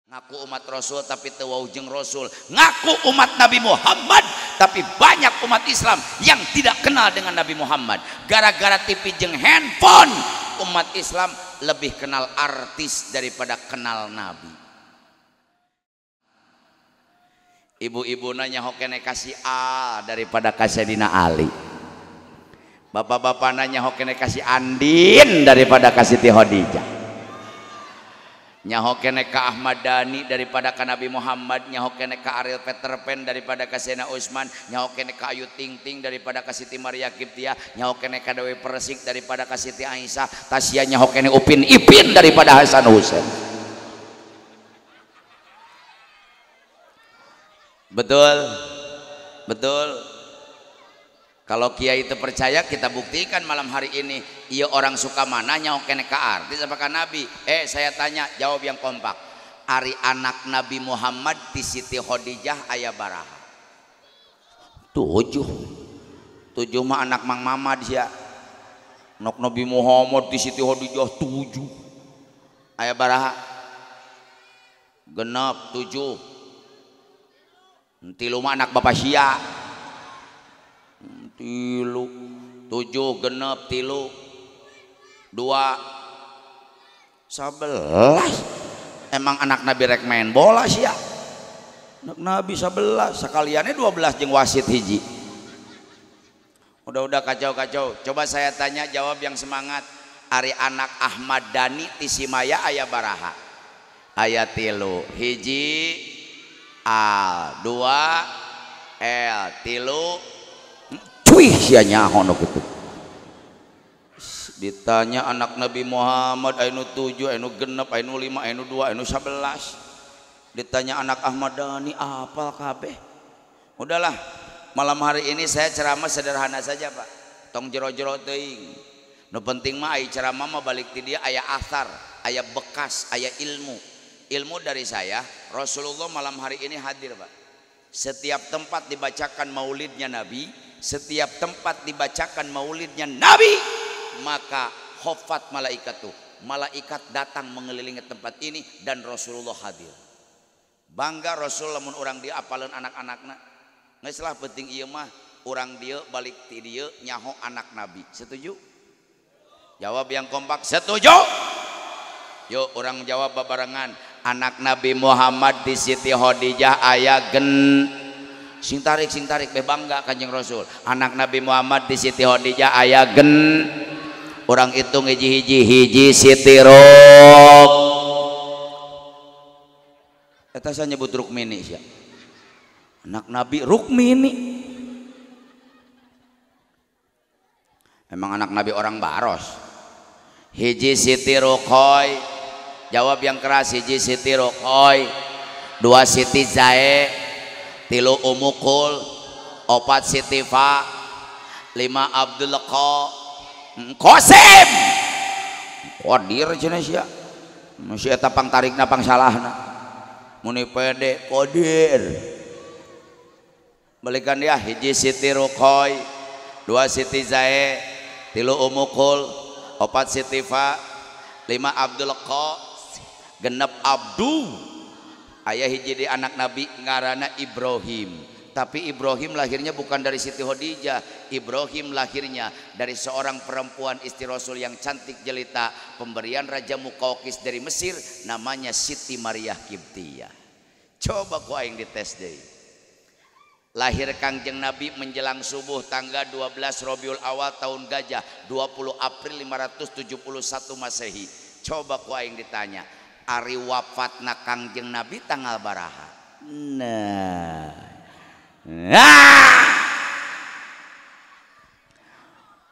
Ngaku umat Rasul tapi teu wau jeung Rasul, ngaku umat Nabi Muhammad tapi banyak umat Islam yang tidak kenal dengan Nabi Muhammad. Gara-gara TV jeung handphone, umat Islam lebih kenal artis daripada kenal Nabi. Ibu-ibu nanya hokene kasih A daripada kasih Dina Ali. Bapak-bapak nanya hokene kasih Andin daripada kasih Siti Khadijah. Nyaho kene ka Ahmad Dhani daripada ka Nabi Muhammad, nyaho kene ka Ariel Peterpan daripada ka Sena Usman, nyaho kene ka Ayu Ting Ting daripada ka Siti Maria Kiptia, nyaho kene ka Dewi Persik daripada ka Siti Aisyah, Tasya nyaho kene Upin Ipin daripada Hasan Husain. Betul? Betul. Kalau kiai itu percaya, kita buktikan malam hari ini. Iya orang suka mana nyaho kene ka artis apa ka Nabi? Saya tanya, jawab yang kompak. Ari anak Nabi Muhammad di Siti Khadijah aya baraha? 7. 7 mah anak Mang Mamad sia. Anak Nabi Muhammad di Siti Khadijah 7. Aya baraha? Genep 7. 3 mah anak bapak sia. Tilu 7 genep 3 2 11. Emang anak Nabi rek main bola sih ya? Anak Nabi 11 sekaliannya 12 jeung wasit hiji. Udah-udah kacau-kacau. Coba saya tanya, jawab yang semangat. Ari anak Ahmad Dhani ti Simaya aya baraha? Aya 3. Hiji A, 2 L, 3. Cuih sia nyaho nu kitu. Ditanya anak Nabi Muhammad anu 7, anu genep, anu 5, anu 2, anu 11. Ditanya anak Ahmad Dhani apal kabeh. Udahlah, malam hari ini saya ceramah sederhana saja, Pak. Tong jero-jero teuing. Nu penting mah ai ceramah mah balik ti dia aya asar, aya bekas, aya ilmu. Ilmu dari saya, Rasulullah malam hari ini hadir, Pak. Setiap tempat dibacakan maulidnya Nabi, setiap tempat dibacakan maulidnya Nabi, maka khofat malaikat tuh, malaikat datang mengelilingi tempat ini dan Rasulullah hadir. Bangga Rasul lamun urang dia apaleun anak-anakna. Geus lah penting ieu mah urang dia balik ti dieu nyaho anak Nabi. Setuju? Jawab yang kompak, setuju. Yuk orang jawab babarengan. Anak Nabi Muhammad di Siti Khadijah aya gen. Sing tarik beh bangga Kanjeng Rasul. Anak Nabi Muhammad di Siti Khadijah aya gen. Orang hitung hiji-hiji, hiji Siti Ruk. Eta saya nyebut Rukmini sia. Anak Nabi Rukmini. Emang anak Nabi orang Baros. Hiji Siti Rukoy. Jawab yang keras, hiji Siti Rukoy, 2 Siti Zae, 3 Umukul, 4 Siti Fa, 5 Abdul Qasim. Qadir cenah sia. Masih eta pang tarikna pang salahna. Muni pede qadir. Balikan dia, hiji Siti Rukoy, 2 Siti Zae, 3 Umukul, 4 Siti Fa, 5 Abdul Qasim, genep Abdu. Ayah hiji di anak Nabi ngarana Ibrahim. Tapi Ibrahim lahirnya bukan dari Siti Khadijah. Ibrahim lahirnya dari seorang perempuan istri Rasul yang cantik jelita, pemberian Raja Mukaukis dari Mesir, namanya Siti Maria Kiptiyah. Coba ku aing dites deui. Lahir Kangjeng Nabi menjelang subuh tanggal 12 Rabiul Awal tahun Gajah, 20 April 571 Masehi. Coba ku aing ditanya, ari wafatna Kangjeng Nabi tanggal baraha? Nah.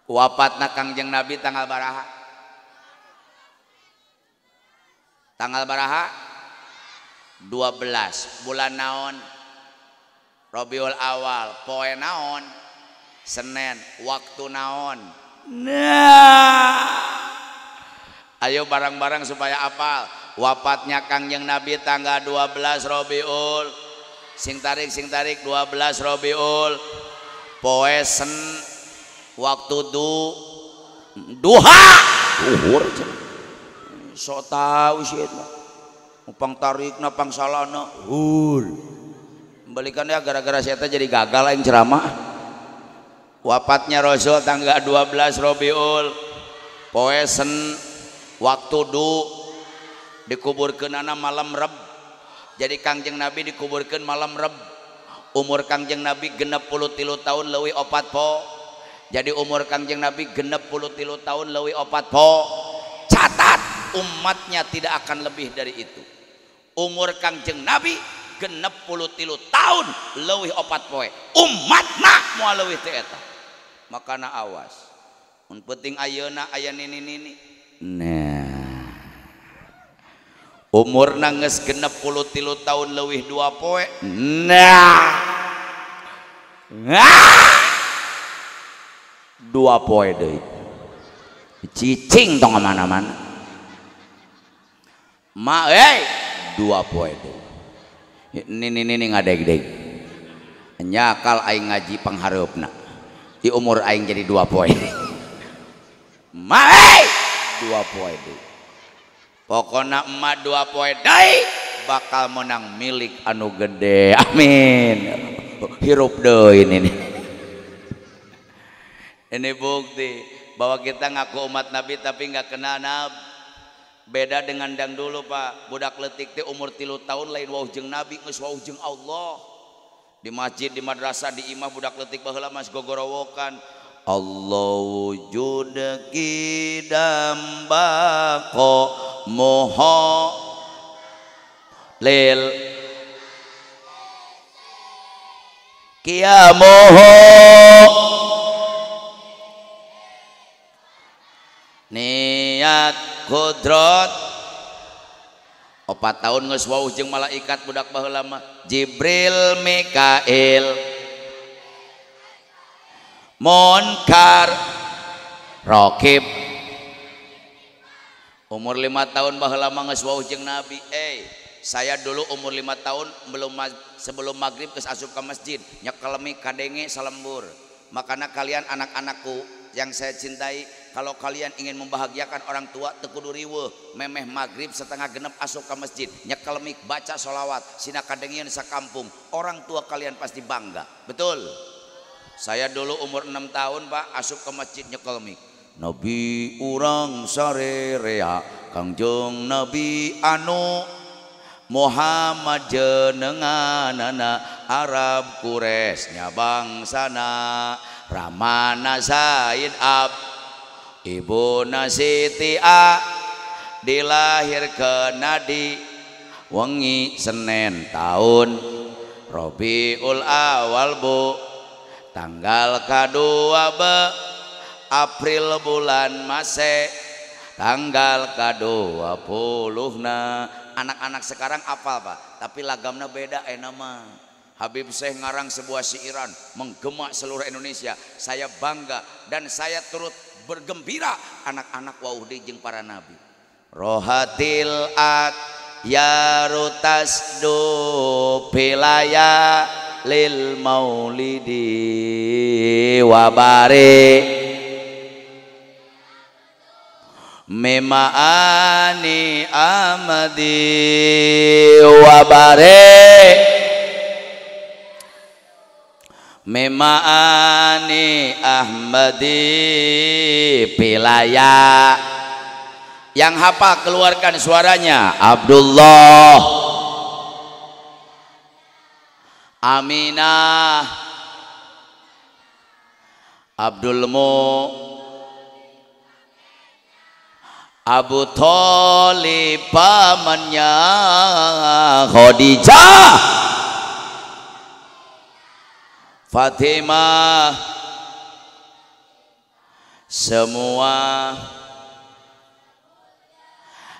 Wafatna Kangjeng Nabi tanggal baraha? Tanggal baraha? 12 bulan naon? Rabiul Awal, poe naon? Senin, waktu naon? Nah. Ayo bareng-bareng supaya apal. Wafatnya Kangjeng Nabi tanggal 12 Rabiul. Sing tarik 12 Rabiul. Poe sen waktu duha. Duhur. Sok tahu sih eta. Upang tarikna pangsalana hul. Balikan ya gara-gara saya jadi gagal aing ceramah. Wafatnya Rasul tanggal 12 Robiul. Poe sen waktu du dikuburkeunana malam Reb. Jadi Kangjeng Nabi dikuburkeun malam Reb. Umur Kangjeng Nabi 63 tahun leuwih 4 po. Jadi umur Kangjeng Nabi 63 tahun leuwih 4 po. Catat, umatnya tidak akan lebih dari itu. Umur Kangjeng Nabi 63 tahun leuwih 4 poe. Umatna moal leuwih teu eta. Makana awas. Mun penting ayeuna aya nini-nini. Nah. Umurna geus 63 tahun leuwih 2 poe. Nah. Nah. 2 poe deui. Cicing tong mana-mana. Ma 2 poe deui. Nini-nini ngadeg-deg. Nyakal aing ngaji panghareupna. Di umur aing jadi 2 poe. Ma 2 poe deui. Pokona emak 2 poe deui bakal menang milik anu gede. Amin. Hirup deui ini. Ini bukti bahwa kita ngaku umat Nabi tapi nggak kenal Nabi. Beda dengan dang dulu Pak, budak leutik teh umur 3 tahun lain wauh jeung Nabi, geus wauh jeung Allah. Di masjid, di madrasah, di imah budak leutik baheula mas gogorowokan. Allah wujud kidam bako moho lil kiamoho niat kudrot 4 tahun geus wauh jeung malaikat budak baheula mah Jibril, Mikail, Munkar, Rokib. Umur 5 tahun baheula mah geus wauh jeung Nabi. Saya dulu umur 5 tahun belum sebelum maghrib geus asup ka masjid, nyekelmi kadenge salembur. Makana kalian anak-anakku yang saya cintai, kalau kalian ingin membahagiakan orang tua teu kudu riweuh, memeh maghrib 5:30 asup ka masjid, nyekel mik baca sholawat, sina kadengieun sakampung, orang tua kalian pasti bangga. Betul. Saya dulu umur 6 tahun Pak, asup ke masjid nyekel mik. Nabi urang sarerea, Kangjeng Nabi anu Muhammad jenenganana, Arab Quraisy nya bangsana, Ramana Said Ab, Ibuna Siti A, dilahirkeun di wengi Senin tahun Robiul Awal bu, tanggal kadua be, April bulan Mase, tanggal ka-20 na. Anak-anak sekarang apal Pak, tapi lagamna beda nama. Habib Syekh ngarang sebuah siiran menggema seluruh Indonesia. Saya bangga dan saya turut bergembira anak-anak wauh deui jeung para nabi. Rohatil at yarutas do pilaya lil maulidi wabare memaani amadi wabare memaani ahmadi pilaya. Yang hafal keluarkan suaranya. Abdullah, Aminah, Abdul Mu, Abu Thalib pamannya Khadijah, Fatimah, semua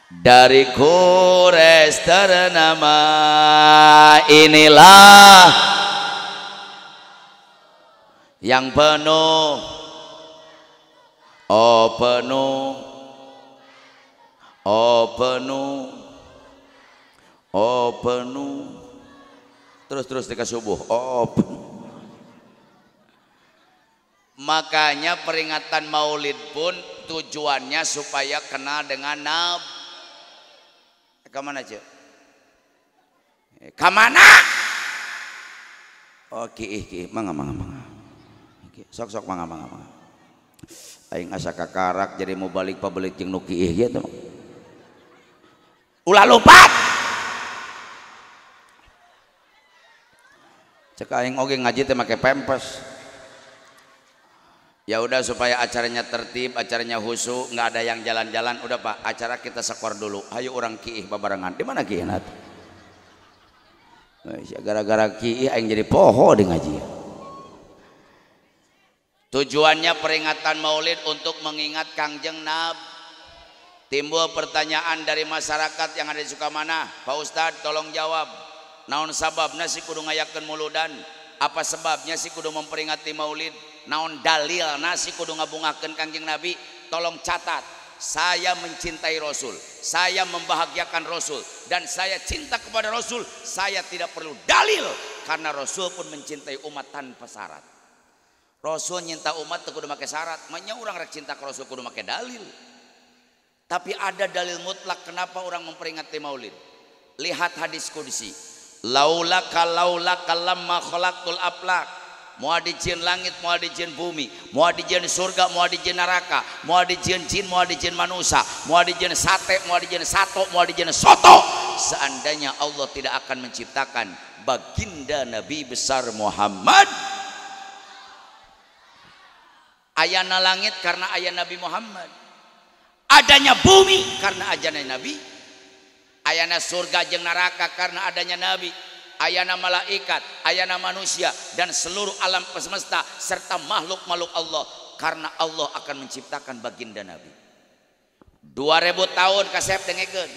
dari Quraisy ternama. Inilah yang penuh, oh penuh, oh penuh, oh penuh, terus-terus dekat subuh, oh penuh. Makanya peringatan maulid pun tujuannya supaya kenal dengan Nabi. Kemana aja? Ka mana? Oh kiih kiih mangga mangga mangga. Sok sok mangga mangga mangga. Aing asa kakarak jadi mau balik pabelit jeung nu kiih gitu. Ulah lompat. Cek aing oge ngaji teh make pempes. Ya udah supaya acaranya tertib, acaranya khusyuk, nggak ada yang jalan-jalan. Udah Pak, acara kita skor dulu. Ayo orang kiih babarengan. Di mana kiih nat? Gara-gara kiih aing jadi poho di ngaji. Tujuannya peringatan Maulid untuk mengingat Kangjeng Nabi. Timbul pertanyaan dari masyarakat yang ada di Sukamanah, Pak Ustadz tolong jawab. Naon sababna sih kudu ngayakeun muludan? Apa sebabnya sih kudu memperingati Maulid? Naon dalil nasi kudu ngabungakeun Kangjeng Nabi? Tolong catat, saya mencintai Rasul, saya membahagiakan Rasul, dan saya cinta kepada Rasul. Saya tidak perlu dalil karena Rasul pun mencintai umat tanpa syarat. Rasul nyinta umat teu kudu make syarat, manya urang rek cinta ka Rasul kudu make dalil. Tapi ada dalil mutlak kenapa orang memperingati Maulid. Lihat hadis qudsi, laula kalaula kalamma khalaqtul aflak. Moal dijieun langit, moal dijieun bumi, moal dijieun surga, moal dijieun neraka, moal dijieun jin, moal dijieun manusia, moal dijieun sate, moal dijieun sato, moal dijieun soto. Seandainya Allah tidak akan menciptakan baginda Nabi besar Muhammad. Ayana langit karena ayah Nabi Muhammad, adanya bumi karena adanya Nabi, ayana surga jeung neraka karena adanya Nabi, ayana malaikat, ayana manusia, dan seluruh alam semesta serta makhluk-makhluk Allah karena Allah akan menciptakan baginda Nabi. 2000 tahun kasep dengekeun.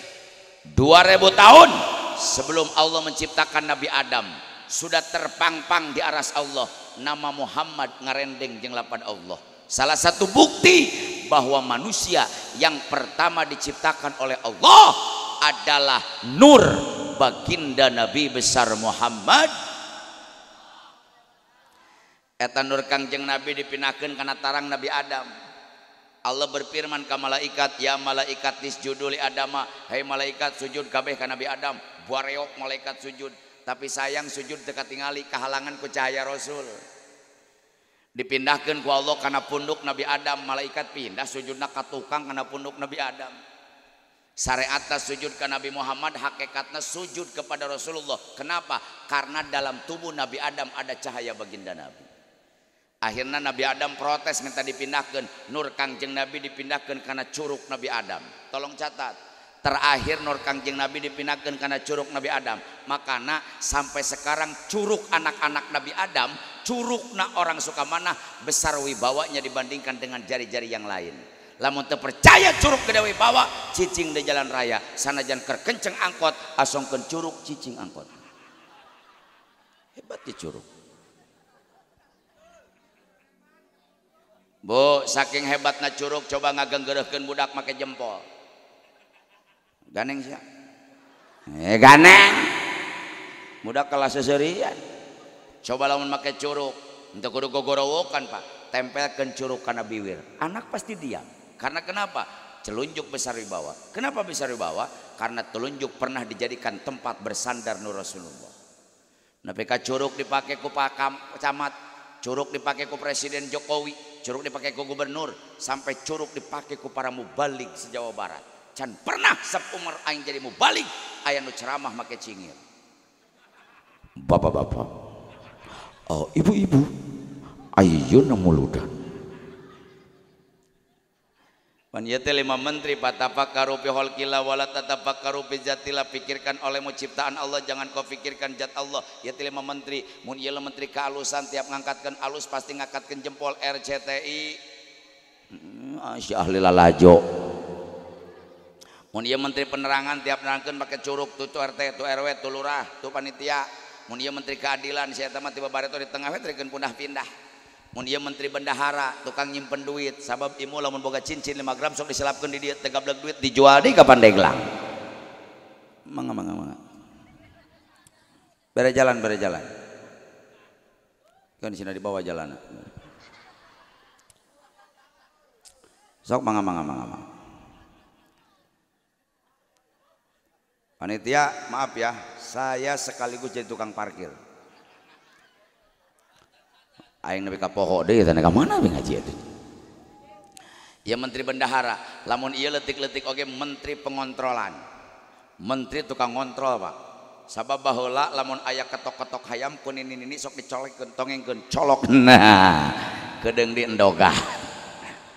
2000 tahun sebelum Allah menciptakan Nabi Adam sudah terpangpang di aras Allah nama Muhammad ngarendeng jeung lapan Allah. Salah satu bukti bahwa manusia yang pertama diciptakan oleh Allah adalah nur baginda Nabi besar Muhammad. Eta nur Kangjeng Nabi dipindahkeun kana tarang Nabi Adam. Allah berfirman ka malaikat, ya malaikat isjudu li Adama, hai malaikat sujud kabeh ka Nabi Adam. Buareok malaikat sujud, tapi sayang sujud teu katingali kahalangan ku cahaya Rasul. Dipindahkeun ku Allah kana punduk Nabi Adam, malaikat pindah sujudna ka tukang kana punduk Nabi Adam. Syariatna sujud ke Nabi Muhammad, hakikatna sujud kepada Rasulullah. Kenapa? Karena dalam tubuh Nabi Adam ada cahaya baginda Nabi. Akhirnya Nabi Adam protes minta dipindahkan. Nur Kangjeng Nabi dipindahkan karena curug Nabi Adam. Tolong catat. Terakhir nur Kangjeng Nabi dipindahkan karena curug Nabi Adam. Makanya sampai sekarang curug anak-anak Nabi Adam, curugna orang Sukamanah besar wibawanya dibandingkan dengan jari-jari yang lain. Lamun teu percaya curug gede wibawa, cicing di jalan raya sanajan keur kenceng angkot asongkeun curug cicing angkot. Hebat di curug. Bu, saking hebatna curug coba ngagenggereuhkeun budak make jempol. Ganeng sia. Ganeng. Budak kelas seserian. Coba lamun make curug, henteu kudu gogorowokan, Pak. Tempelkeun curug kana biwir. Anak pasti diam. Karena kenapa? Telunjuk besar wibawa. Kenapa besar wibawa? Karena telunjuk pernah dijadikan tempat bersandar nur Rasulullah. Nepi ka curug dipakai ku Pak Camat, curug dipakai ku Presiden Jokowi, curug dipakai ku gubernur, sampai curug dipakai ku para mubalig se-Jawa Barat. Can pernah saumur aing jadi mubalig aya nu ceramah make cingir. Bapak-bapak, oh, ibu-ibu, ayeuna muludan. Pan ieu teh 5 menteri patafakkaru fi khalqillah wala tatafakkaru fi zatillah, pikirkan olehmu ciptaan Allah, jangan kau pikirkan zat Allah. Ieu teh 5 menteri, mun ieu menteri kealusan tiap ngangkatkeun alus pasti ngangkatkeun jempol RCTI. Si ahli lalajo. Mun ieu menteri penerangan tiap nerangkeun make curug tuh RT, tuh RW, tuh lurah, tuh panitia. Mun ieu menteri keadilan si eta mah tiba bareto di tengah we rikeun pindah-pindah. Mun ieu menteri bendahara tukang nyimpen duit sabab imu lamun boga cincin 5 gram sok diselapkeun di dieu teu gablek duit dijual deui ka Pandeglang. Mangga mangga mangga. Bere jalan bere jalan. Kan sini di bawah jalan. Sok mangga mangga mangga mangga. Panitia maaf ya, Saya sekaligus jadi tukang parkir. Aing nepi ka poho deui teh ka mana ngaji atuh. Ya menteri bendahara, lamun ieu leutik-leutik oge menteri pengontrolan. Menteri tukang ngontrol, Pak. Sabab baheula lamun aya ketok-ketok hayam ku nini-nini sok dicolekkeun, tongengkeun, colok. Nah, kedeung di endogah.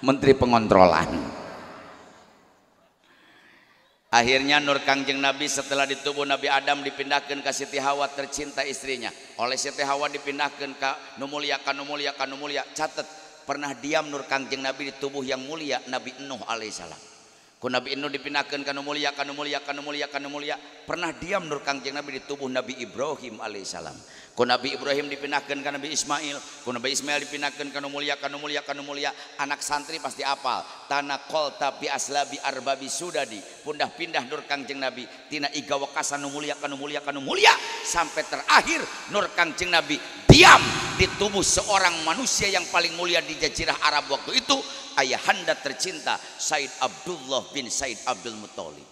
Menteri pengontrolan. Akhirnya Nur Kangjeng Nabi setelah di tubuh Nabi Adam dipindahkan ke Siti Hawa tercinta istrinya. Oleh Siti Hawa dipindahkan ke nu mulia, ka nu mulia, ka nu mulia. Catat, pernah diam Nur Kangjeng Nabi di tubuh yang mulia Nabi Nuh alaihissalam. Ku Nabi Nuh dipindahkan ka nu mulia, ka nu mulia, ka nu mulia, ka nu mulia. Pernah diam Nur Kangjeng Nabi di tubuh Nabi Ibrahim alaihissalam. Ku Nabi Ibrahim dipindahkan ke Nabi Ismail, ku Nabi Ismail dipindahkan ka nu mulia, ka nu mulia, ka nu mulia. Anak santri pasti apal. Tanah kolta bi aslabi arbabi sudadi. Pundah pindah Nur Kangjeng Nabi tina iga wekasan nu mulia, ka nu mulia, ka nu mulia, sampai terakhir Nur Kangjeng Nabi diam di tubuh seorang manusia yang paling mulia di jazirah Arab waktu itu, ayahanda tercinta Said Abdullah bin Said Abdul Muthalib.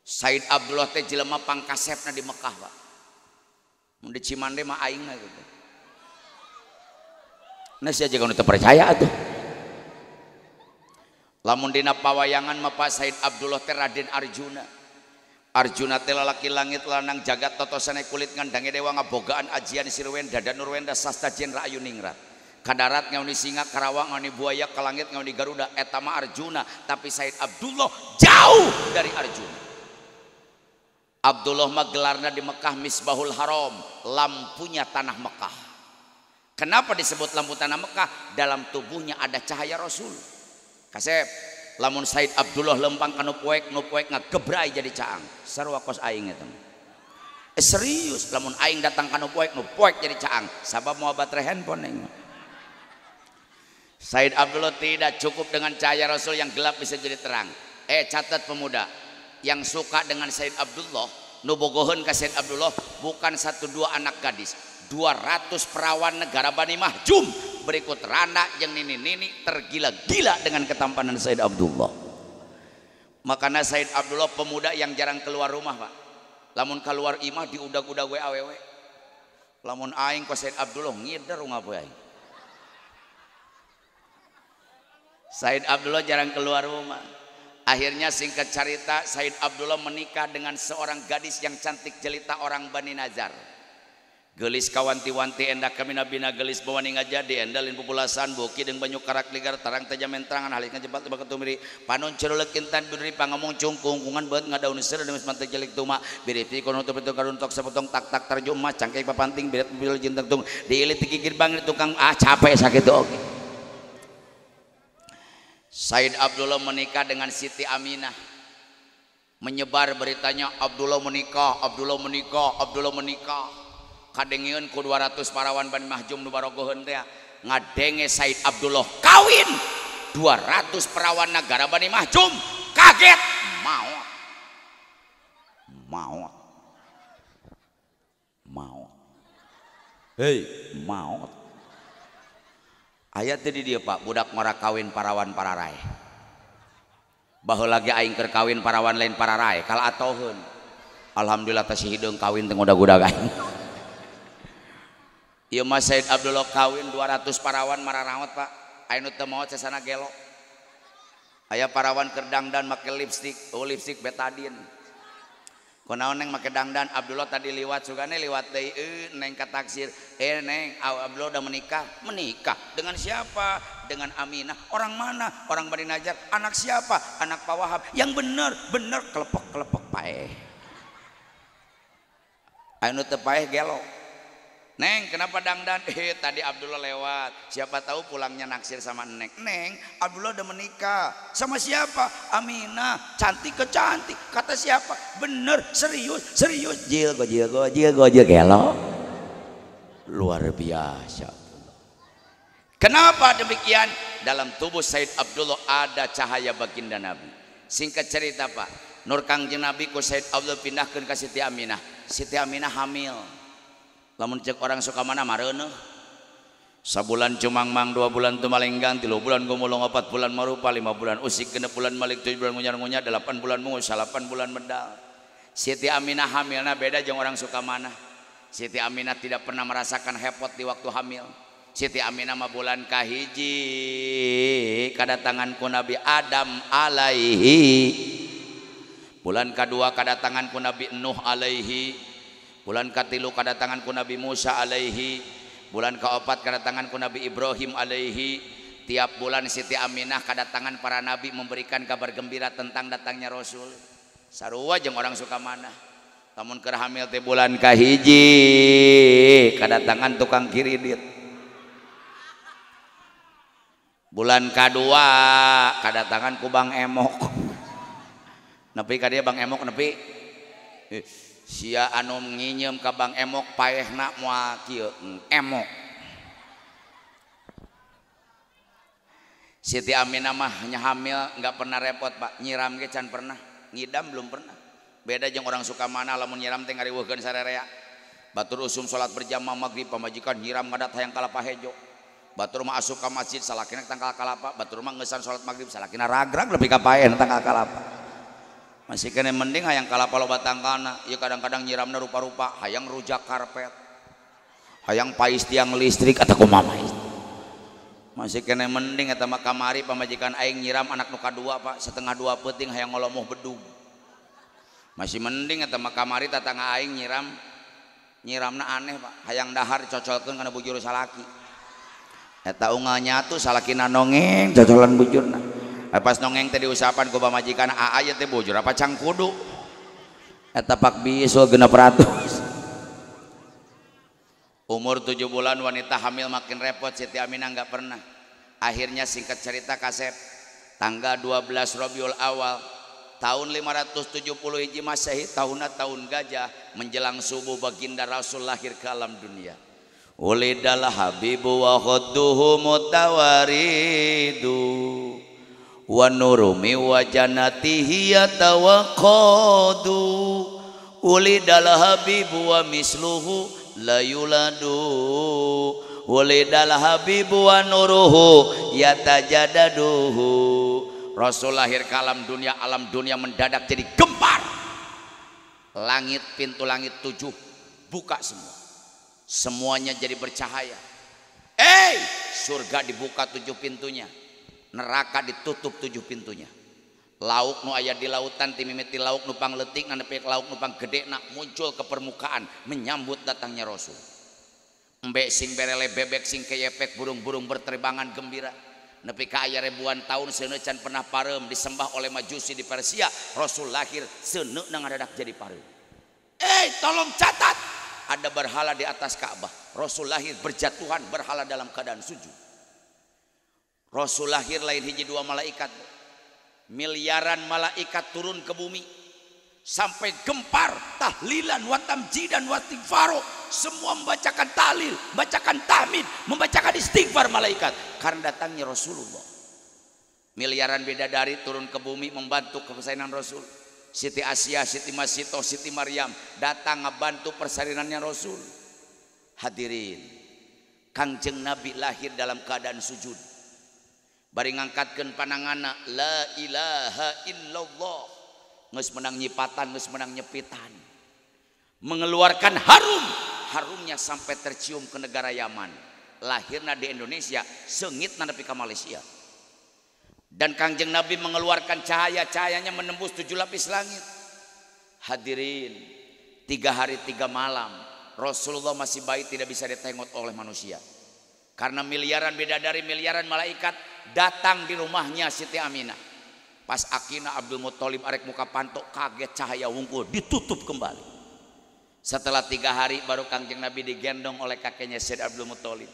Said Abdullah teh jelema pangkasepna di Mekah, Pak. Mun di Cimande mah aing mah gitu. Nah sia jeung nu teu percaya atuh. Lamun dina pawayangan mah Pak Said Abdullah teh Raden Arjuna. Arjuna teh lalaki langit lanang jagat totosane kulit ngandange dewa ngabogaan ajian sirwen dada nurwenda sasta jendra ayu ningrat. Kadarat ngauni singa, karawang ngauni buaya, ka langit ngauni garuda, eta mah Arjuna. Tapi Said Abdullah jauh dari Arjuna. Abdullah mah gelarna di Mekah Misbahul Haram, lampunya tanah Mekah. Kenapa disebut lampu tanah Mekah? Dalam tubuhnya ada cahaya Rasul. Kasep, lamun Said Abdullah lempang ka nu poek, nu poek ngagebrai jadi caang. Sarua kos aing eta. Serius, lamun aing datang ka nu poek, nu poek jadi caang. Sabab moal baterai handphone aing. Said Abdullah tidak cukup dengan cahaya Rasul yang gelap bisa jadi terang. Catat pemuda yang suka dengan Said Abdullah, nu bogoheun ka Said Abdullah bukan satu dua anak gadis, 200 perawan negara Bani Mahjum berikut rana yang nini-nini tergila-gila dengan ketampanan Said Abdullah. Makanya Said Abdullah pemuda yang jarang keluar rumah, Pak. Lamun keluar imah diudag-udag we awewe. Lamun aing ku Said Abdullah ngider ngapoe aing. Said Abdullah jarang keluar rumah. Akhirnya singkat cerita Said Abdullah menikah dengan seorang gadis yang cantik jelita orang Bani Nazar. Gelis kawanti-wanti endah kamina-bina gelis bawani ngajadi endalin populasan buki jeung banyu karak ligar tarang tajamen terangan halis ngajebat tebak ketumiri panon cerulek intan biduri pangomong cungkung kungan beut ngadaun seur demes mantek jelik tuma biriti kono teu karuntok sapotong tak tak tarju emas cangkek papanting biret bil jinteng tung diilit gigir bangir tukang ah capek sakitu oge. Said Abdullah menikah dengan Siti Aminah. Menyebar beritanya Abdullah menikah, Abdullah menikah, Abdullah menikah. Kadengeun ku 200 parawan Bani Mahjum nu barogoheun teh ngadenge Said Abdullah kawin 200 perawan negara Bani Mahjum kaget maot. Maot. Maot. Hei, maot. Aya teh di dieu Pak, budak ngora kawin parawan pararae. Baheula ge aing keur kawin parawan lain pararae, kala atoheun. Alhamdulillah teh si hideung kawin teh ngudag-udag aing. Ieu mah Said Abdullah kawin 200 parawan mararaot Pak. Aya nu teu maot sesana gelo. Aya parawan keur dangdan make lipstik, oh lipstik betadine. Kunaon neng make dangdan? Abdullah tadi liwat sugane liwat deui neng ka taksir. Neng, Abdullah udah menikah. Menikah dengan siapa? Dengan Aminah. Orang mana? Orang Bani Najjar. Anak siapa? Anak Pak Wahab. Yang bener, bener kelepek-kelepek paeh. Anu teu paeh gelo. Neng, kenapa dangdan? Tadi Abdullah lewat. Siapa tahu pulangnya naksir sama Neng. Neng, Abdullah udah menikah. Sama siapa? Aminah. Cantik ke cantik. Kata siapa? Bener, serius, serius. Jil, gojil, gojil, gojil, gelo. Luar biasa. Kenapa demikian? Dalam tubuh Said Abdullah ada cahaya baginda Nabi. Singkat cerita Pak, Nur Kangjeng Nabi ku Said Abdullah pindahkan ke Siti Aminah. Siti Aminah hamil. Lamun cek orang suka mana mareuneuh. Sabulan cumangmang, 2 bulan tumalenggang, 3 bulan gumulung, 4 bulan marupa, 5 bulan usik, 6 bulan malik, 7 bulan ngunyar-ngunyar, 8 bulan mungus, 8 bulan medal. Siti Aminah hamilna beda jeung orang Sukamana. Siti Aminah tidak pernah merasakan repot di waktu hamil. Siti Aminah mah bulan kahiji kadatangan ku Nabi Adam alaihi. Bulan kadua kadatangan ku Nabi Nuh alaihi. Bulan katilu kadatangan ku Nabi Musa alaihi. Bulan kaopat kadatangan ku Nabi Ibrahim alaihi. Tiap bulan Siti Aminah kadatangan para nabi memberikan kabar gembira tentang datangnya Rasul. Sarua jeung orang Sukamana. Lamun keur hamil teh bulan kahiji kadatangan tukang kiridit. Bulan kadua kadatangan ku Bang Emok. Nepi ka dieu Bang Emok nepi. Sia anu nginyeum ka Bang Emok paehna moal kieu emok. Siti Aminah mah nya hamil nggak pernah repot Pak, nyiram ge can pernah, ngidam belum pernah. Beda jeung orang Sukamana lamun nyiram teh ngariweuhkeun sararea. Batur usum salat berjamaah maghrib pamajikan nyiram ngadat hayang kalapa hejo. Batur mah asup ka masjid salakina tangkal kalapa, batur mah ngeusan salat maghrib salakina ragrag lebih ka paeh tangkal kalapa. Masih kene mending hayang kalapa loba tangkalna, ieu kadang-kadang nyiramna rupa-rupa, hayang rujak karpet. Hayang pais tiang listrik atau kumaha. Masih kene mending eta mah kamari pamajikan aing nyiram anak nu kadua Pak, 1:30 peuting hayang ngolomoh bedug. Masih mending eta mah kamari tatangga aing nyiram, nyiramna aneh Pak, hayang dahar dicocolkeun kana bujur salaki. Eta unggal nyatu salakina nongeng cocolan bujurna. Pas nongeng teh diusapan ku pamajikan aa ieu teh bujur apa cangkudu. Eta pak bisul 600. Umur 7 bulan wanita hamil makin repot, Siti Aminah nggak pernah. Akhirnya singkat cerita kasep, tanggal 12 Rabiul Awal tahun 570 Hijri Masehi, tahunna tahun gajah, menjelang subuh baginda Rasul lahir ke alam dunia. Ulidal habibu wa khadduhu mutawaridu wa nurumi wa janatihi yatawaqadu. Ulidal habibu wa misluhu la yuladu. Walidal habibu wa nuruhu yatajadaduhu. Rasul lahir ke alam dunia mendadak jadi gempar. Langit, pintu langit 7 buka semua. Semuanya jadi bercahaya. Surga dibuka 7 pintunya. Neraka ditutup 7 pintunya. Lauk nu aya di lautan timimiti lauk nu pangleutik nepi lauk nu panggedena muncul ke permukaan menyambut datangnya Rasul. Embe sing berele bebek sing keyepek burung-burung berterbangan gembira. Nepi ka aya ribuan tahun seuneu can pernah pareum disembah oleh Majusi di Persia. Rasul lahir seuneu ngadadak jadi pareum. Tolong catat, ada berhala di atas Ka'bah. Rasul lahir berjatuhan berhala dalam keadaan sujud. Rasul lahir lain hiji dua malaikat. Miliaran malaikat turun ke bumi sampai gempar tahlilan wa tamjidan wa istighfaro, semua membacakan tahlil, membacakan tahmid, membacakan istighfar malaikat karena datangnya Rasulullah. Miliaran bidadari turun ke bumi membantu kepesanan Rasul. Siti Asia, Siti Masito, Siti Maryam datang ngebantu persalinannya Rasul. Hadirin, Kangjeng Nabi lahir dalam keadaan sujud. Bari ngangkatkeun pananganna la ilaha illallah, geus menang nyipatan, geus menang nyepitan, mengeluarkan harum, harumnya sampai tercium ke negara Yaman. Lahirna di Indonesia, seungitna nepi ka Malaysia. Dan Kangjeng Nabi mengeluarkan cahaya, cahayanya menembus 7 lapis langit. Hadirin, 3 hari 3 malam Rasulullah masih bayi, tidak bisa ditengok oleh manusia. Karena miliaran bidadari, miliaran malaikat datang di rumahnya Siti Aminah. Pas akina Abdul Muthalib arek muka pantok, kaget cahaya wungkul ditutup kembali. Setelah 3 hari baru Kangjeng Nabi digendong oleh kakeknya Sayyid Abdul Muthalib.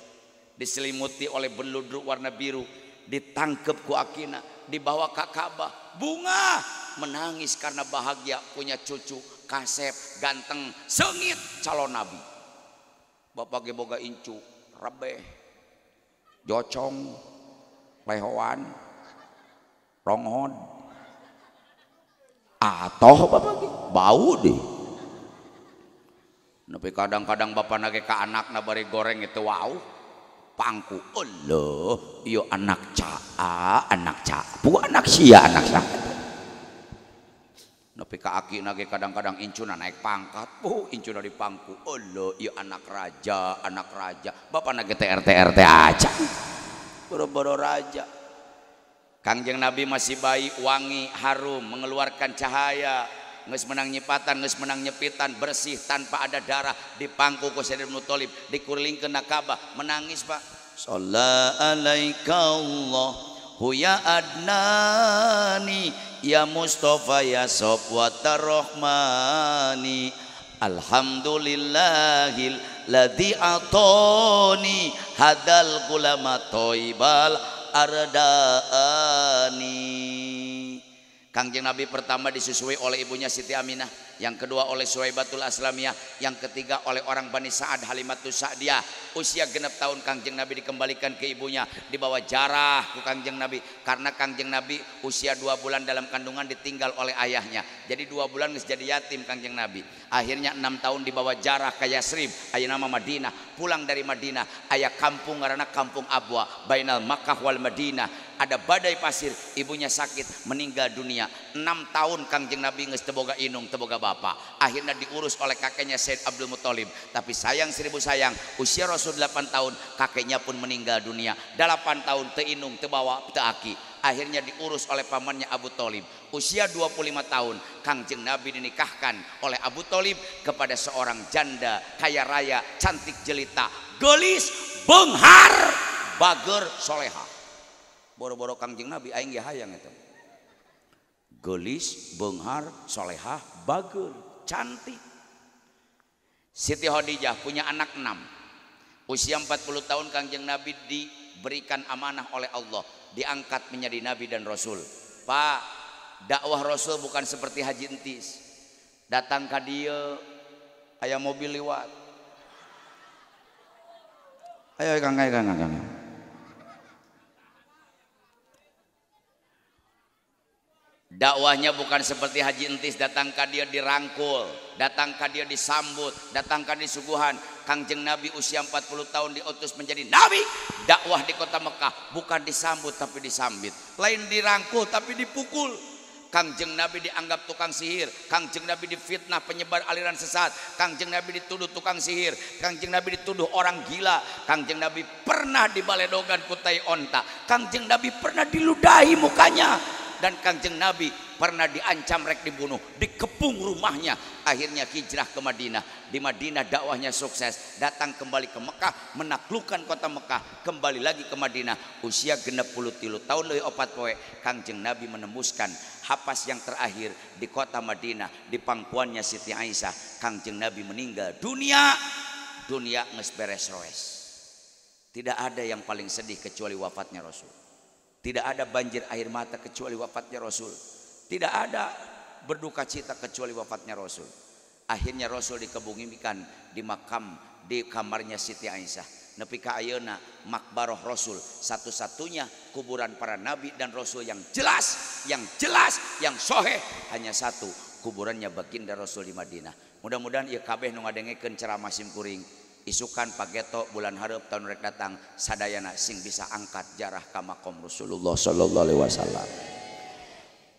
Diselimuti oleh beludru warna biru, ditangkep ku akina, dibawa ke Ka'bah. Bunga menangis karena bahagia punya cucu kasep, ganteng, sengit, calon nabi. Bapak ge boga incu, rebeh, jocong, lehoan, ronghon, atau bapak ge bau deh. Tapi kadang-kadang bapak nage ke anak bari goreng itu wow, pangku. Allah, iyo anak caa, anak caa, bu anak sia, anak sa. Nepi ka aki nage kadang-kadang incuna naik pangkat, oh incuna di pangku, Allah iya anak raja, bapak nage TRT RT aja, boro-boro raja. Kangjeng Nabi masih bayi, wangi, harum, mengeluarkan cahaya, geus menang nyipatan, geus menang nyepitan, bersih tanpa ada darah, di pangku ku Sayyidina Muthalib, dikurilingkeun na Ka'bah, menangis Pak. Shalla alaika Allah ya Adnani ya Mustafa ya Sofwatar Rahmani alhamdulillahil ladzi atoni hadal gulama toibal ardaani. Kangjeng Nabi pertama disusui oleh ibunya Siti Aminah, yang kedua oleh Suwaibatul Aslamiyah, yang ketiga oleh orang Bani Sa'ad Halimatus Sa'diyah. Usia genep tahun Kangjeng Nabi dikembalikan ke ibunya, dibawa jarah ku Kangjeng Nabi karena Kangjeng Nabi usia 2 bulan dalam kandungan ditinggal oleh ayahnya. Jadi 2 bulan geus jadi yatim Kangjeng Nabi. Akhirnya 6 tahun dibawa jarah ke Yasrib, ayeuna mah Madinah. Pulang dari Madinah, aya kampung ngaranna Kampung Abwa, bainal Makkah wal Madinah. Ada badai pasir, ibunya sakit, meninggal dunia. 6 tahun Kangjeng Nabi geus teu boga indung, teu boga bapak. Akhirnya diurus oleh kakeknya Said Abdul Muthalib. Tapi sayang seribu sayang, usia Rasul 8 tahun, kakeknya pun meninggal dunia. 8 tahun teu indung, teu bawa, teu aki. Akhirnya diurus oleh pamannya Abu Thalib. Usia 25 tahun, Kangjeng Nabi dinikahkan oleh Abu Thalib kepada seorang janda kaya raya, cantik jelita, gelis, benghar, bager, soleha. Boro-boro Kangjeng Nabi aing ge hayang eta. Gelis, benghar, solehah, bager, cantik. Siti Khadijah punya anak 6. Usia 40 tahun Kangjeng Nabi diberikan amanah oleh Allah, diangkat menjadi nabi dan rasul. Pak, dakwah rasul bukan seperti Haji Entis. Datang ka dieu aya mobil liwat. Ayo Kang, ayo Kang, Kang. Dakwahnya bukan seperti Haji Entis, datang ka dia dirangkul, datang ka dia disambut, datang ka disuguhan. Kangjeng Nabi usia 40 tahun diutus menjadi nabi, dakwah di kota Mekah bukan disambut tapi disambit, lain dirangkul tapi dipukul. Kangjeng Nabi dianggap tukang sihir, Kangjeng Nabi difitnah penyebar aliran sesat, Kangjeng Nabi dituduh tukang sihir, Kangjeng Nabi dituduh orang gila, Kangjeng Nabi pernah dibaledogan kutai onta, Kangjeng Nabi pernah diludahi mukanya, dan Kangjeng Nabi pernah diancam rek dibunuh, dikepung rumahnya. Akhirnya hijrah ke Madinah. Di Madinah dakwahnya sukses, datang kembali ke Mekah, menaklukkan kota Mekah, kembali lagi ke Madinah. Usia 63 tahun leuwih 4 poe, Kangjeng Nabi menembuskan hapas yang terakhir di kota Madinah, di pangkuannya Siti Aisyah. Kangjeng Nabi meninggal dunia, dunia geus beres roes. Tidak ada yang paling sedih kecuali wafatnya Rasul. Tidak ada banjir air mata kecuali wafatnya Rasul. Tidak ada berduka cita kecuali wafatnya Rasul. Akhirnya Rasul dikebumikan di makam di kamarnya Siti Aisyah. Nepi ka ayeuna makbaroh Rasul, satu-satunya kuburan para nabi dan Rasul yang jelas, yang jelas, yang soheh hanya satu, kuburannya baginda Rasul di Madinah. Mudah-mudahan ieu kabeh nu ngadengekeun ceramah sim kuring isukan pageto bulan hareup tahun rek datang sadayana sing bisa angkat jarah ka makom Rasulullah sallallahu alaihi wasallam.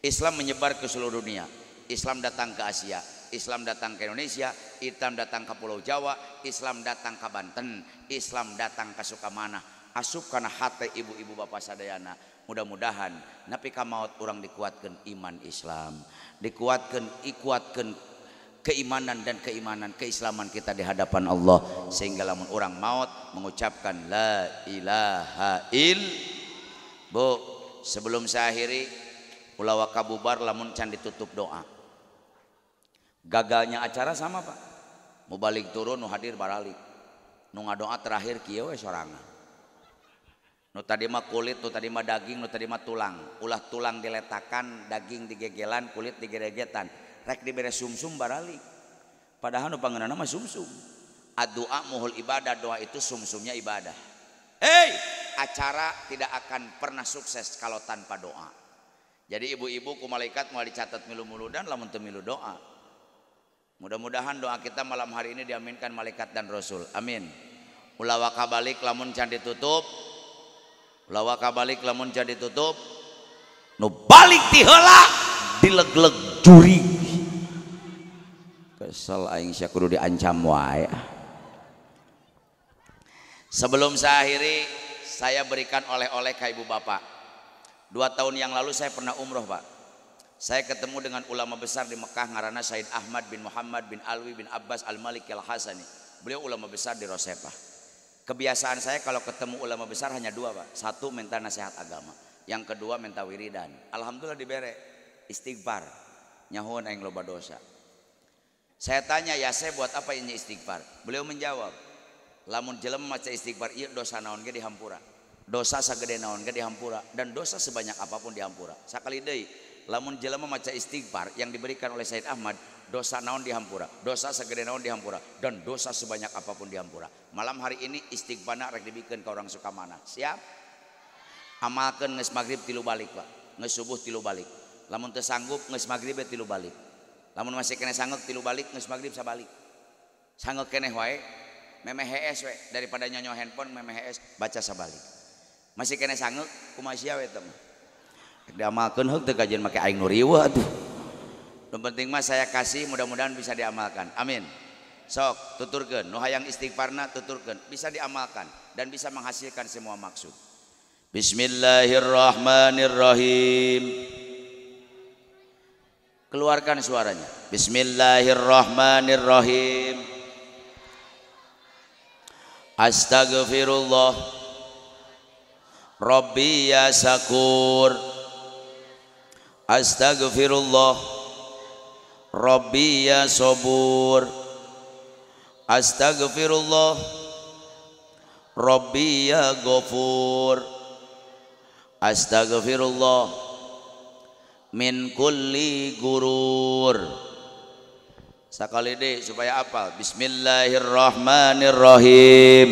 Islam menyebar ke seluruh dunia. Islam datang ke Asia, Islam datang ke Indonesia, Islam datang ke Pulau Jawa, Islam datang ke Banten, Islam datang ke Sukamana. Asup kana hate ibu-ibu bapak sadayana. Mudah-mudahan nepi ka maot urang dikuatkeun iman Islam, dikuatkeun ikuatkeun keimanan dan keimanan keislaman kita di hadapan Allah, sehingga lamun orang maut mengucapkan la ilaha ill. Bu, sebelum saya akhiri, ulah waka bubar lamun can ditutup doa. Gagalnya acara sama Pak, mau balik turun nu hadir baralik, nu ngadoa terakhir kieu we sorangan. Nu tadi mah kulit, nu tadi mah daging, nu tadi mah tulang. Ulah tulang diletakan, daging digegelan, kulit digeregetan. Rek dibere sumsum baralik. Padahal nu pangeunana mah sumsum. Addu'a muhul ibadah, doa itu sumsumnya ibadah. Hei, acara tidak akan pernah sukses kalau tanpa doa. Jadi ibu-ibu ku malaikat moal dicatat milu muludan lamun teu milu doa. Mudah-mudahan doa kita malam hari ini diaminkan malaikat dan rasul. Amin. Ulah waka balik lamun can ditutup. Ulah waka balik lamun can ditutup. Nu balik ti heula dileg-leg juri. Kesel aing sia kudu diancam wae. Sebelum saya akhiri, saya berikan oleh-oleh ke ibu bapak. 2 tahun yang lalu saya pernah umroh, Pak. Saya ketemu dengan ulama besar di Mekah ngaranna Said Ahmad bin Muhammad bin Alwi bin Abbas Al-Malik Al-Hasani. Beliau ulama besar di Rosepah. Kebiasaan saya kalau ketemu ulama besar hanya 2, Pak. 1 minta nasihat agama, yang kedua minta wiridan. Alhamdulillah dibere istighfar. Nyahoan aing loba dosa. Saya tanya, ya saya buat apa ini istighfar? Beliau menjawab, lamun jelema maca istighfar ieu dosa naon ge dihampura. Dosa sagede naon ge dihampura dan dosa sebanyak apapun dihampura. Sakali deui, lamun jelema maca istighfar yang diberikan oleh Said Ahmad, dosa naon dihampura, dosa segede naon dihampura, dan dosa sebanyak apapun dihampura. Malam hari ini istighfarna rek dibikeun ka orang Sukamana. Siap? Amalkeun geus magrib 3 balik, Pak. Geus subuh 3 balik. Lamun teu sanggup geus magrib 3 balik. Lamun masih keneh sanggup 3 balik, geus magrib sabalik. Sanggup keneh wae, memeh hees we daripada nyonyo handphone memeh hees baca sabalik. Masih keneh sanggup kumaha sia we teh mah. Diamalkeun heuk teu kajian make aing nu riweuh atuh. Yang penting mah saya kasih, mudah-mudahan bisa diamalkan. Amin. Sok tuturkeun, nu hayang istighfarna tuturkeun, bisa diamalkan dan bisa menghasilkan semua maksud. Bismillahirrahmanirrahim. Keluarkan suaranya. Bismillahirrahmanirrahim. Astagfirullah Rabbi ya sakur. Astagfirullah Rabbi ya sobur. Astagfirullah Rabbi ya ghafur. Astagfirullah min kulli gurur. Sakali deh supaya apal. Bismillahirrahmanirrahim.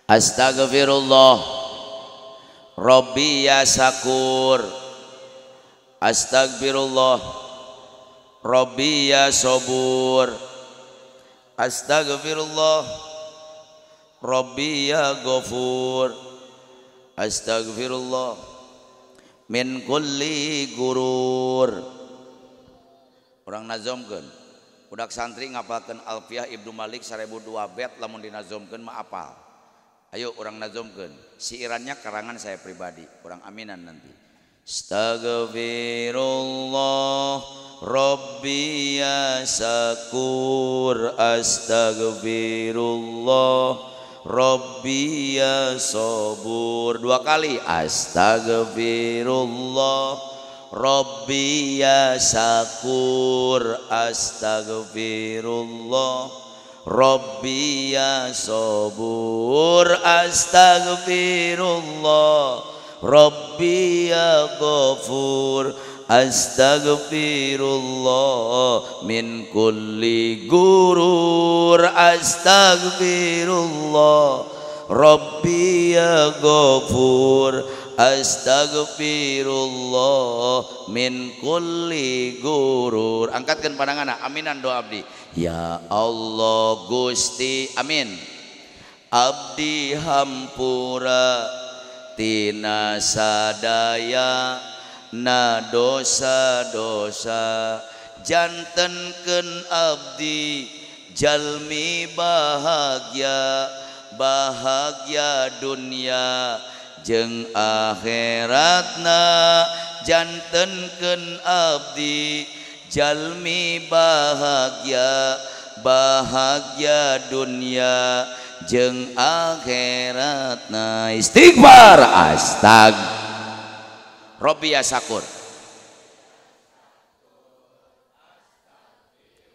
Astagfirullah Rabbi ya sakur. Astagfirullah Rabbi ya sobur. Astagfirullah Rabbi ya ghafur. Astagfirullah min kulli gurur. Orang nazomkeun. Budak santri ngapalkeun Alfiah Ibnu Malik 1002 bet lamun dinazomkeun mah apal. Ayo orang nazomkeun. Siirannya karangan saya pribadi, orang aminan nanti. Astagfirullah Rabbi ya sakur. Astagfirullah Rabbi ya sobur. 2 kali. Astagfirullah Rabbi ya sakur. Astagfirullah Rabbi ya sobur. Astagfirullah Rabbi ya ghafur. Astagfirullah min kulli gurur. Astagfirullah Rabbi ya ghafur. Astagfirullah min kulli gurur. Angkatkan pandangan, aminan doa abdi. Ya Allah Gusti, amin. Abdi hampura tina sadaya na dosa-dosa, jantenkeun abdi jalmi bahagia, bahagia dunia jeung akhiratna. Jantenkeun abdi jalmi bahagia, bahagia dunia jeung akhiratna. Istighfar. Astag Rabbi ya sakur.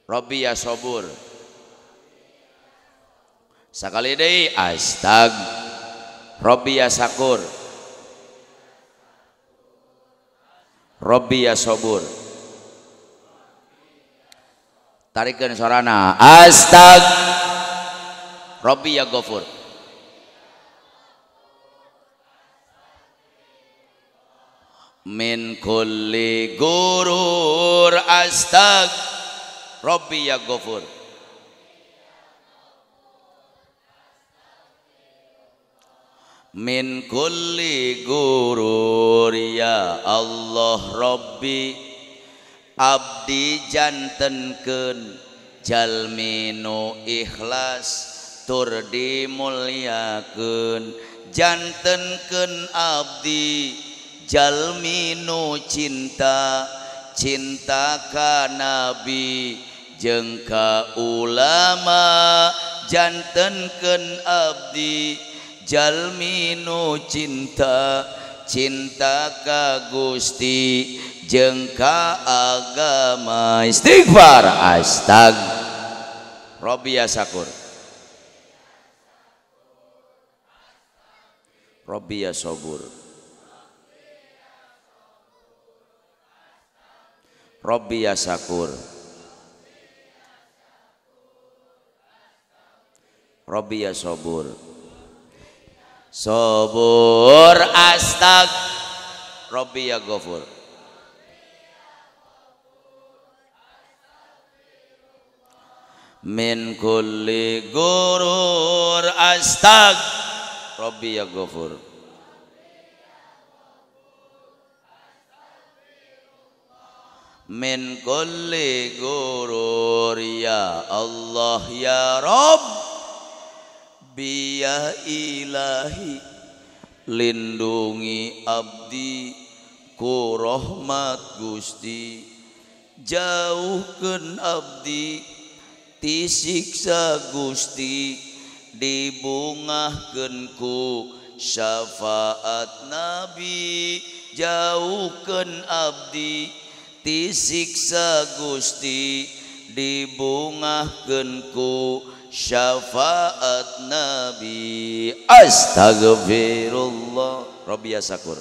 Rabbi ya sobur. Sakali deui. Astag Rabbi ya sakur. Rabbi ya sobur. Tarikeun sorana. Astag Rabbi ya ghafur. Min kulli gurur. Astag Rabbi ya ghafur. Min kulli gurur. Ya Allah Rabbi, Abdi jantenkeun jalmi nu ikhlas tur dimulyakeun jantenkeun abdi jalmi nu cinta cinta ka nabi jeung ka ulama jantenkeun abdi jalmi nu cinta cinta ka Gusti jeung ka agama. Istighfar astag Rabbi ya sakur Rabbi ya sabur Rabbi ya sakur Rabbi ya sabur sabur astag Rabbi ya ghafur min kulli gurur astag Rabbi ya ghafur min kulli gurur ya Allah ya Rabb biya ilahi lindungi abdi ku rahmat Gusti jauhkeun abdi ti siksa Gusti dibungahkeun ku syafaat Nabi jauhkeun abdi ti siksa Gusti dibungahkeun ku syafaat Nabi. Astagfirullah Rabbi ya sakur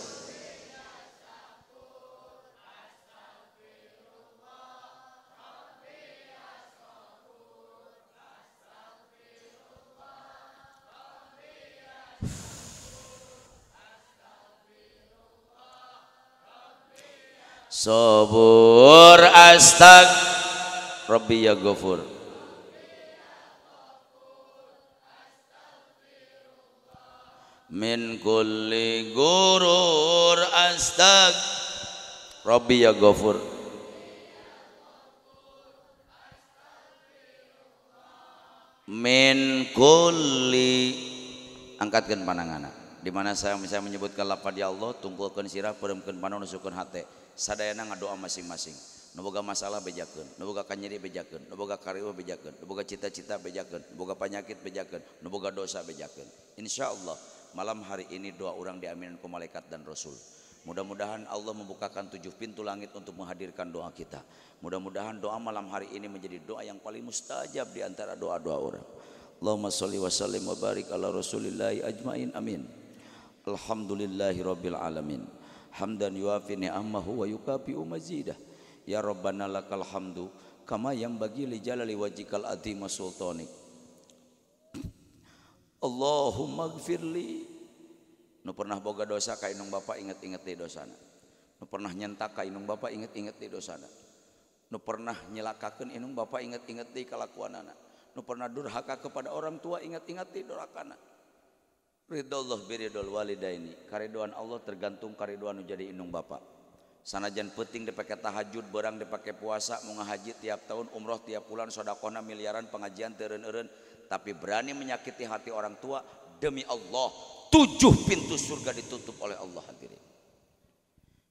sabur astag Rabbi ya ghafur min kulli gurur astag Rabbi ya ghafur min kulli. Angkatkeun pananganna di mana saya misalnya menyebutkan lafaz ya Allah tungkulkeun sirah peuremkeun panon nusukeun hate sadayana ngadoa masing-masing. Nu boga masalah bejakeun, nu boga kanyeri bejakeun, nu boga kariweuh bejakeun, nu boga cita-cita bejakeun, nu boga panyakit bejakeun, nu boga dosa bejakeun. Insyaallah malam hari ini doa orang diaminin ku malaikat dan rasul. Mudah-mudahan Allah membukakan 7 pintu langit untuk menghadirkan doa kita. Mudah-mudahan doa malam hari ini menjadi doa yang paling mustajab di antara doa-doa orang. Allahumma sholli wa sallim wa barik ala rasulillahi ajmain amin. Alhamdulillahirabbil alamin. Hamdan yuafi ni'amahu wa yukafi'u mazidah. Ya Rabbana lakal hamdu kama yang bagi li jalali wajhikal azim wa sultanik. Allahumma gfirli. Nu pernah boga dosa ka indung bapa inget-inget deui dosana. Nu pernah nyentak ka indung bapa inget-inget deui dosana. Nu pernah nyelakakeun indung bapa inget-inget deui kalakuanana. Nu pernah durhaka kepada orang tua inget-inget deui durhakana. Ridallah biridol walidaini. Karidoan Allah tergantung karidoan nu jadi indung bapa. Sanajan penting dipake tahajud, berang dipake puasa, mau ngahaji tiap tahun, umroh tiap bulan, sodakohna miliaran, pengajian teureun-eureun, tapi berani menyakiti hati orang tua demi Allah, 7 pintu surga ditutup oleh Allah hadirin.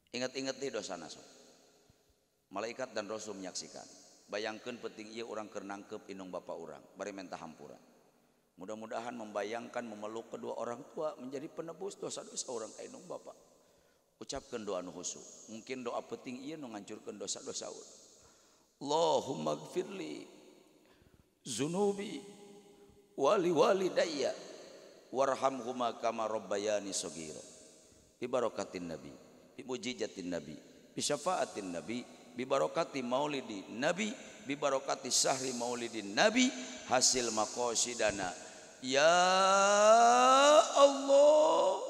Ingat-ingat deh dosa nasab. Malaikat dan Rasul menyaksikan. Bayangkan penting ieu urang keur nangkep indung bapa urang, bari menta hampura. Mudah-mudahan membayangkan memeluk kedua orang tua menjadi penebus dosa-dosa orang ka indung bapa. Ucapkan doa nu khusyuk. Mungkin doa penting ieu nu ngancurkeun dosa-dosa urang. Allahumma gfirli zunubi wali walidayya warhamhuma kama rabbayani shaghira. Bi barakatin nabi, bi mujizatin nabi, bi syafaatin nabi, bi barakati maulidi nabi, bi barakati sahri maulidin nabi, hasil maqasidana ya Allah.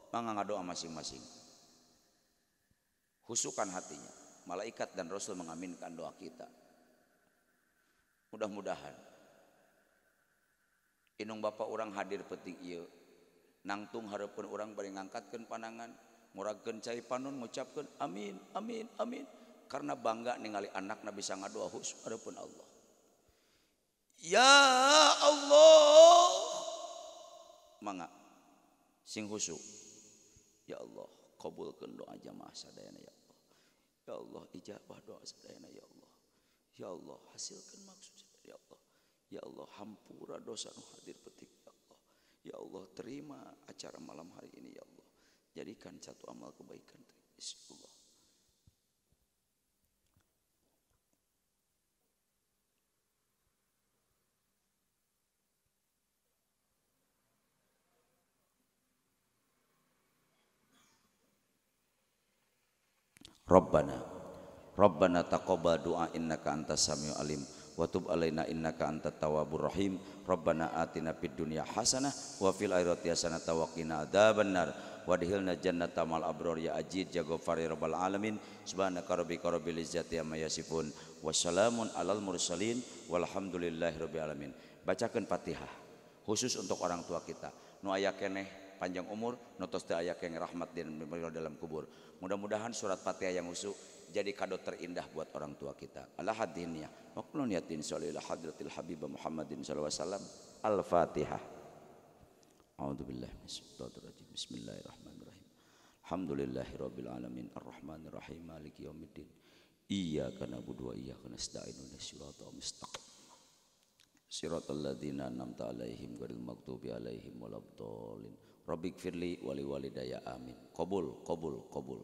Mangga ngadoa masing-masing. Khusyukkan hatinya. Malaikat dan Rasul mengaminkan doa kita. Mudah-mudahan indung bapa urang hadir penting ieu. Nangtung hareupeun urang bari ngangkatkeun panangan, muragkeun cai panon, ngucapkeun amin amin amin. Karena bangga ningali anakna bisa ngadoa khusus adapun Allah. Ya Allah. Mangga sing khusyuk. Ya Allah, kabulkeun doa jamaah sadayana ya Allah. Ya Allah, ijabah doa sadayana ya Allah. Ya Allah, hasilkan maksud sadayana ya Allah. Ya Allah, hampura dosa nu hadir petik ya Allah. Ya Allah, terima acara malam hari ini ya Allah. Jadikan satu amal kebaikan. Insyaallah. Rabbana Rabbana taqabbal du'a innaka antas samiul alim wa tub alaina innaka antat tawwabur rahim. Rabbana atina fid dunya hasanah wa fil akhirati hasanah wa qina adzabannar wadkhilna jannata mal abrar ya aziz ya ghaffar ya rabbal alamin. Subhanaka rabbika rabbil izzati amma yasifun wassalamun alal mursalin walhamdulillahi rabbil alamin. Bacakeun Fatihah khusus untuk orang tua kita nu aya keneh panjang umur, nu tos teu aya keneh rahmat dan dalam kubur. Mudah-mudahan surat Fatihah yang khusyuk jadi kado terindah buat orang tua kita. Ala hadiniyah wa kullu niyatin sholli hadratil habib Muhammadin sallallahu alaihi wasallam. Al-Fatihah. A'udzubillahi minasyaitonir rajim. Bismillahirrahmanirrahim. Alhamdulillahirabbil alamin arrahmanir rahim maliki yaumiddin. Iyyaka na'budu wa iyyaka nasta'in ihdinas siratal mustaqim. Siratal ladzina an'amta alaihim ghairil maghdubi alaihim waladdallin. Rabbighfirli wa liwalidayya amin. Qabul qabul qabul.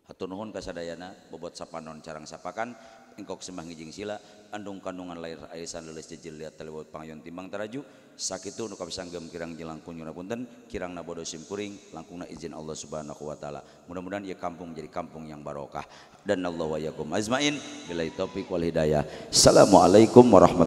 Hatur nuhun kasadayana bobot sapanon carang sapakan engkok sembah ngijing sila andung kandungan lahir arisan leuleus jejil liat talewat pangyon timbang taraju sakitu nu kapisanggem kirang jelangkung nyuwun punten kirangna bodo simkuring langkungna izin Allah Subhanahu wa taala. Mudah-mudahan ieu kampung menjadi kampung yang barokah dan Allah wa yakum azmain billahi taufik wal hidayah. Assalamualaikum warahmatullahi.